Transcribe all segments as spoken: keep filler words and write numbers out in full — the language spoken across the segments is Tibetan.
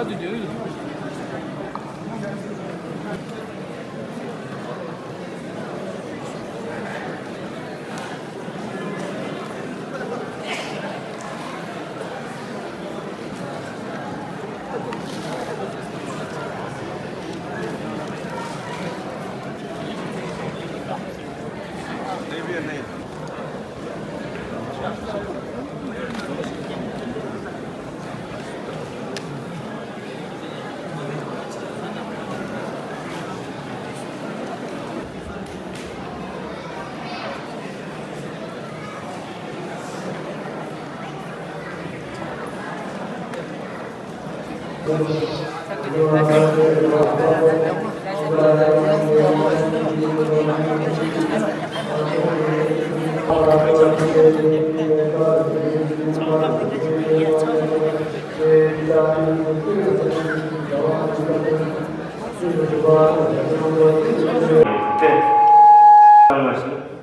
གཙོས་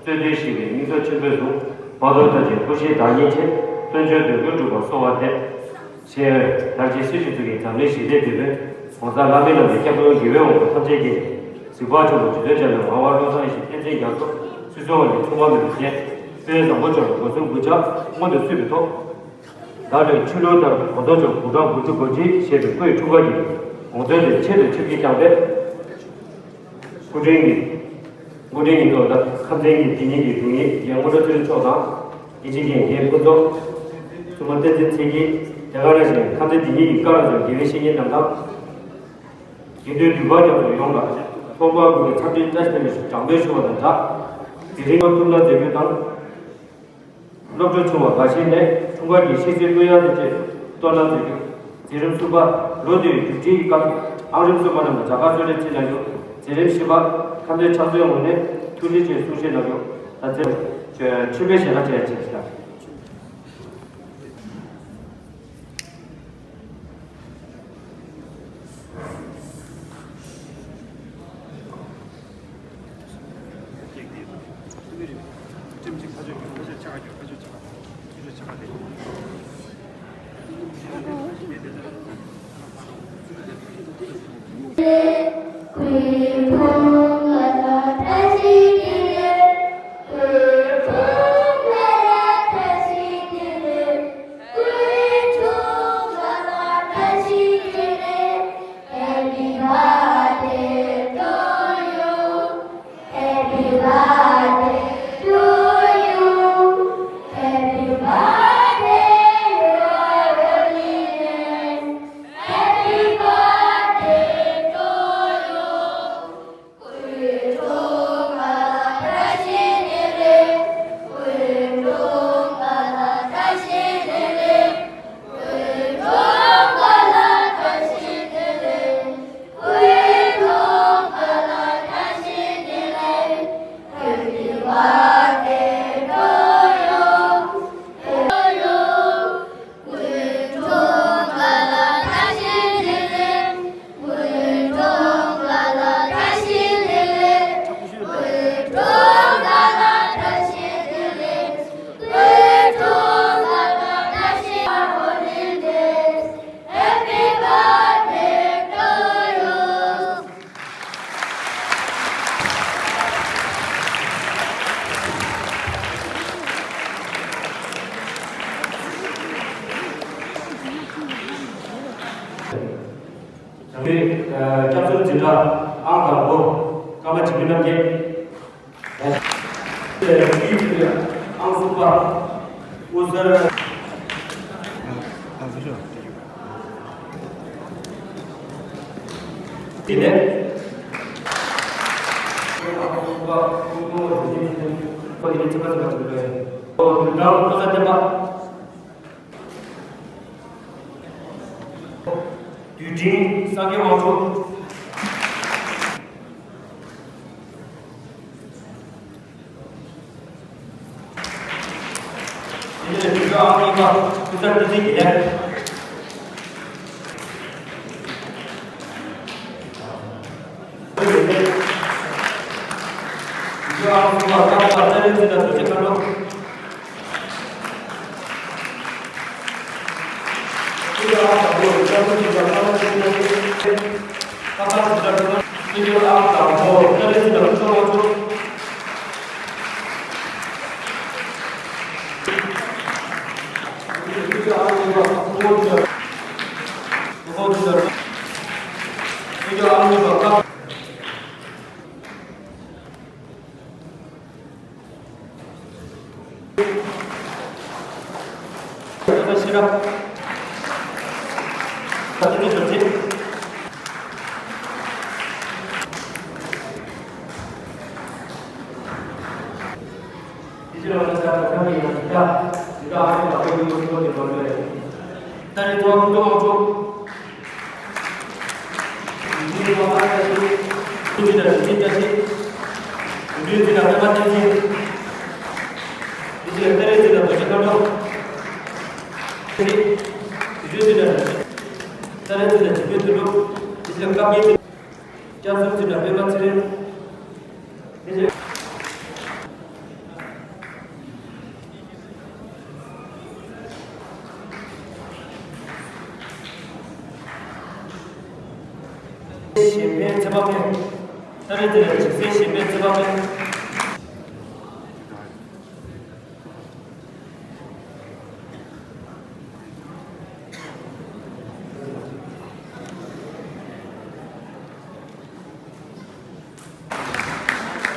དོན་ཞེས་པའི་སྙིང་སྟོབས་ཆེན་པོས་བཟུང་བར་དོ་ཐམས་ཅད་བསྐུལ་ཞིང་བདག་ཉིད་ཅན། བསྟན་བཅོས་འདོད་དགུའི་གྲུབ་པ་གསོལ་བ་འདེབས། ཞེས་དར་རྒྱས་སྲི་ཞུ་ཚུལ་གྱི་འཛམ་གླིང་ཞི་བདེའི་དེད་དཔོན་ྋགོང་ས་ལྷ་མིའི་བླ་མའི་སྐྱབས་མགོན་དགེ་བའི་དབང་པོ་ཐམས་ཅད་ཀྱིས་གཟིགས་པ་ཆེན་པོ་རྗེ་བཙུན་འཇམ་དཔལ་ངག་དབང་བློ་བཟང་ཡེ་ཤེས་བསྟན་འཛིན་རྒྱ་མཚོ་སྲིད་གསུམ་དབང་ལུང་ཐུན་མོང་མ་ཡིན་པའི་རྒྱན། དཔལ་བཟང་པོ་མཆོག་ལ་སྒོ་གསུམ་གུས་ཕྱག་མངོན་དུ་གསོལ་བའི་ཐོག་ད་རེས་ཆོས་ལུགས་ལྟར་གོང་ས་མཆོག་དགུང་གྲངས་དགུ་བཅུ་གོ་གཅིག་ཞེས་པའི་སྐུའི་འཁྲུངས་སྐར་གྱི་དགོང་ཚོགས་དེ་ཆེད་དུ་ཆིབས་བསྒྱུར་བསྐྱངས་པས། སྐུ་ཕྲེང་གི་སྐུ་ཕྲེང་གི་ཐོག་ད་ཁམས་ཚན་གྱི་དེ་ཉིད་ཀྱི་དྲུང་ཡིག་རྒན་དངོས་གྲུབ་ཚེ་རིང་མཆོག་དང་། དབྱིན་ཇིའི་རྒན་རྒན་ཕུན་ཚོགས། བཙུན་མ་བསྟན་འཛིན་ཚེ་སྐྱིད། དེ་ག་ནང་བཞིན་ཁམས་ཚན་དེ་ཉིད་ཀྱི་བཀའ་དྲིན་ཅན་དགེ་བའི་བཤེས་གཉེན་རྣམས་དང་། དགེ་འདུན་འདུས་པ་རྒྱ་མཚོ་ཡོངས་ལ་ཐོག་མར་གུས་པའི་འཚམས་འདྲིའི་བཀྲ་ཤིས་བདེ་ལེགས་ཞུ་དྲང་པོས་ཞུ་བ་དང་སྦྲགས། དེ་རིང་ཐུགས་སྣང་མཛད་རྒྱུ་དང་། སློབ་གྲོགས་ཆུང་བ་འགའ་ཤས་ནས་འཁྲུངས་སྐར་གྱི་ཤིས་ཚིག་བསྐུར་ཡག་དེ་བཅས་བསྟོད་བསྔགས་མཛད་རྒྱུ། འཛིན་རིམ་གསུམ་པ་ལོ་དེའི་མཇུག་སྒྲིལ་གྱི་སྐབས་ཨང་རིམ་གསུམ་པ་རྣམས་ལ་མཇལ་ཁ་གསོལ་རས་ཕུལ་གནང་རྒྱུ། འཛིན་རིམ་བཞི་པ་ཁམས་ཚན་ཕྱག་མཛོད་ངོས་ནས་ཐུགས་རྗེ་ཆེ་གསུང་བཤད་གནང་རྒྱུ། ད་ཚེ་མཆོད་པའི་ཞལ་ལག་བཅར་ཡག་བྱེད་ཀྱི། བྱང་མའི་སྐྱབས་གསུམ་འཛིན་གྲྭ་ཨང་དང་པོ་ཀརྨ་འཇིགས་མེད་རྣམ་རྒྱལ། ཨང་གསུམ་པ་དབུ་གསར། དེ་ནས་ཨང་གསུམ་པ་དབུ་གསར་དེ་ནས་ཚིག་པ་ཚིག་པ་ཚིག་པ། དུས་དང་བློ་བཟང་བསྟན་པ། དུས་འབྲིང་སངས་རྒྱས་དབང་ཕྱུག། དེ་ནས་དུས་འབྲིང་ཨང་གཉིས་པ་སྐུ་ཚ་བསྟན་འཛིན་དགེ་ལེགས། དུས་འབྲིང་ཨང་གསུམ་པ་ཀརྨ་པ་ཚེ་རིང་འཛིན་དང་རྡོ་རྗེ་མཁའ་འགྲོ། གཞན་ཕན་ཚེ་དཔག་མེད། ད་རེས་དེ་ལ་འཇིག་རྟེན་གཞན་ཕན་ཚེ་དཔག་མེད།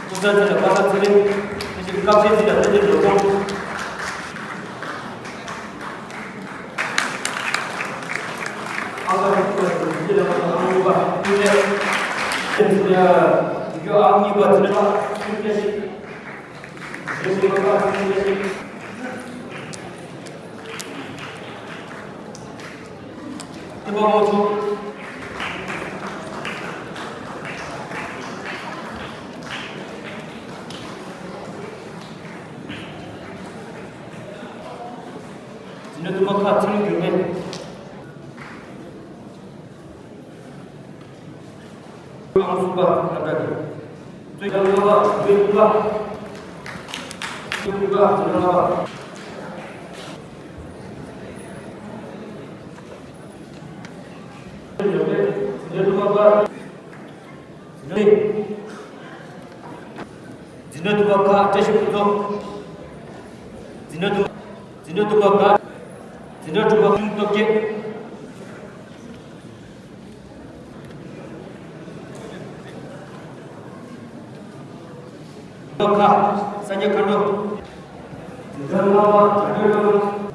སྐུ་ཚ་ཚེ་ལ་པ་ས་ཚེ་རིང་། དེ་བཞིན་སྐབས་ཆེན་ཚེ་ལ་ཚེ་རིང་ལོ་ཚོགས། ཨ་ཁ་རིག་པ་དང་ཚེ་ལ་པ་ས་ཨང་ལུག་པ་ཀུན་ལེགས། དེ་ཚེ་ལ་རྒྱུ་ཨང་གཉིས་པ་ཚེ་ལ་ཚུན་ཚེ་ཞིག་འཛིན་གྲྭ་དྲུག་པ་ཁག་བཀྲ་ཤིས་ཕུན་ཚོགས། འཛིན་གྲྭ་དྲུག་འཛིན་གྲྭ་དྲུག་པ་ཁག་འཛིན་གྲྭ་དྲུག་པ་ཁག་སྟོབས་རྒྱས། ཁ། ས་སྐྱ་མཁའ་འགྲོ། འཛིན་གྲྭ་ལྔ་པ་དྲ་གྲོགས།